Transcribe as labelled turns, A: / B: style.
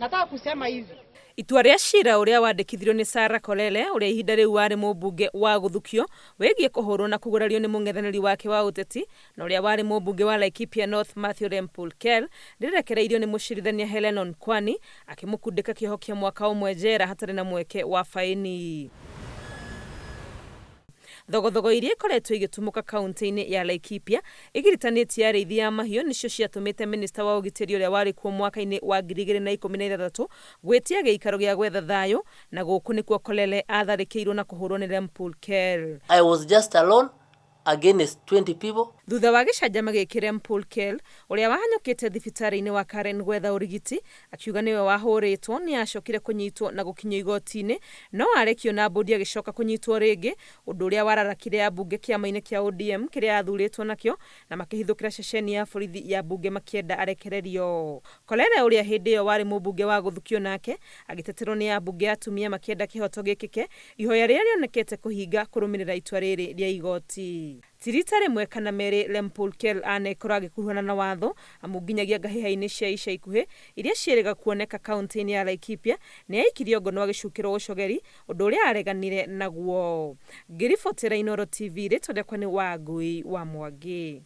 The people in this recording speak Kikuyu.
A: Nataka kusema hivi.
B: Itua rĩa cira ũrĩa wandĩkithirio nĩ Sarah Kolele ũrĩa ihinda rĩu warĩ mũmbunge wa gũthukio wĩgiĩ kũhũrwo na kũgurario nĩ mũng'ethanĩri wake wa ũteti na ũrĩa warĩ mũmbunge wa Laikipia North Mathew Lempurkel rĩrekereirio nĩ mũcirithania Hellen Onkwani akĩmũkundĩka kĩoho kĩa mwaka ũmwe njera hatarĩ na mweke wa baĩni. Thogothogo iria ikoretwo igĩtumũka kaunti-inĩ ya Laikipia igiritanĩtie arĩithi a mahiũ nĩcio ciatũmĩte minista wa ũgitĩri ũrĩa warĩ kuo mwaka-inĩ wa 2016 gwĩtia gĩikaro gĩa gwetha thayũ na gũkũ nĩkuo Kolele atharĩkĩirwo na kũhũrwo nĩ Lempurkel.
C: I was just alone against 20 people.
B: Thutha wa gĩcanjama gĩkĩ Lempurkel ũrĩa wahanyũkĩte thibitarĩ-inĩ wa Karen gwetha ũrigiti akiuga nĩwe wahũrĩtwo nĩ acokire kũnyitwo na gũkinyio igoti-inĩ no arekio na mbũndi agĩcoka kũnyitwo rĩngĩ ũndũ ũrĩa wararakire ambunge kĩama-inĩ kĩa ODM kĩrĩa athurĩtwo nakĩo na makĩhithũkĩra ceceni ya borithi ya mbunge makĩenda arekererio. Kolele ũrĩa hĩndĩ ĩyo warĩ mũmbunge wa gũthukio nake agĩteterwo nĩ ambunge atumia makĩenda kĩhoto gĩkĩke ihoya rĩrĩa rĩonekete kũhinga kũrũmĩrĩra itua rĩrĩ rĩa igoti. Ti rita rĩmwe kana merĩ Lempurkel anekorwo agĩkuruhana na watho amu nginyagia ngahĩha-inĩ cia ica ikuhĩ iria ciĩrĩga kuoneka kaunti-inĩ ya Laikipia nĩ aikirio ngono agĩcukĩrwo ũcogeri ũndũ ũrĩa areganire naguo. Ngĩribotera Inooro TV rĩtwa rĩakwa nĩ Wangui wa Mwangi.